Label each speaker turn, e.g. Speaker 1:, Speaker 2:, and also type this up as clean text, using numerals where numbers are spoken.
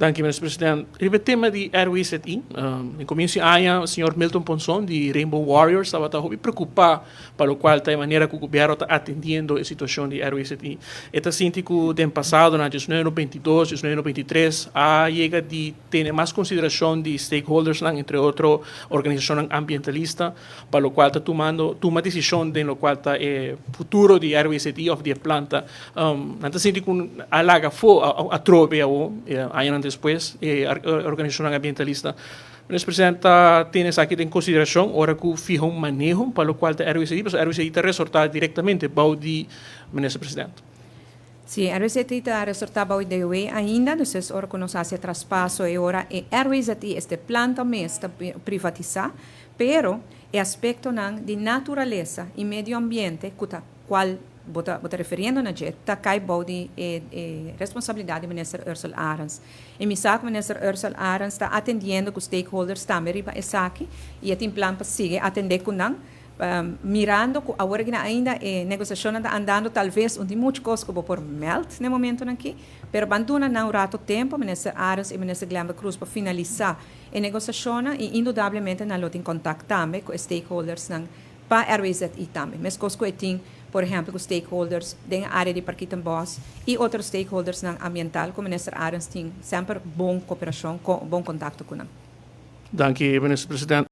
Speaker 1: Danki, Minister President. Riba e tema di RWZI, den comienso di aña, señor Milton Ponson di Rainbow Warriors tabata hopi preocupa pa locual ta e manera cu gobierno ta atendiendo e situacion di RWZI. E ta sinti cu den pasado, na 1992, 1993, a yega di tene mas consideracion di stakeholdersnan, entre otro organisacionnan ambientalista, pa locual ta tumando tuma decision den locual ta e futuro di RWZI of di e planta. Nan ta sinti cu a laga afo atrobe awo, añanan despues, e organisacionnan ambientalista. Minister President ta tene esaki den consideracion ora cu fiha un maneho pa locual ta RWZI, pasobra RWZI ta resorta directamente bou di Minister President.
Speaker 2: Sí, RWZI ta resorta bou di DOW ainda, dus ora cu nos haci e traspaso e ora e RWZI, este planta mes, ta privatisa, pero e aspectonan di naturalesa y medio ambiente cu ta cual bo ta referiendo na dje ta cay bou di e responsabilidad di Minister Ursell Arends. Y mi sa cu Minister Ursell Arends ta atendiendo cu stakeholders tambe riba esaki y tin plan pa sigui atende cu nan, mirando cu awor ainda e negociacion ta andando, talvez no tin mucho cos cu por meld na e momento aki, pero ban duna nan un rato tempo, Minister Arends y Minister Glenbert Croes, pa finalisa e negociacion y indudablemente nan lo tin contacto tambe cu stakeholders nan pa RWZI tambe. Mescos cu tin, por ehempel, cu stakeholders den area di Parkietenbos y otro stakeholders nan ambiental, cu Minister Arends tin semper bon cooperacion, bon contacto cu nan.
Speaker 1: Danki, Minister President.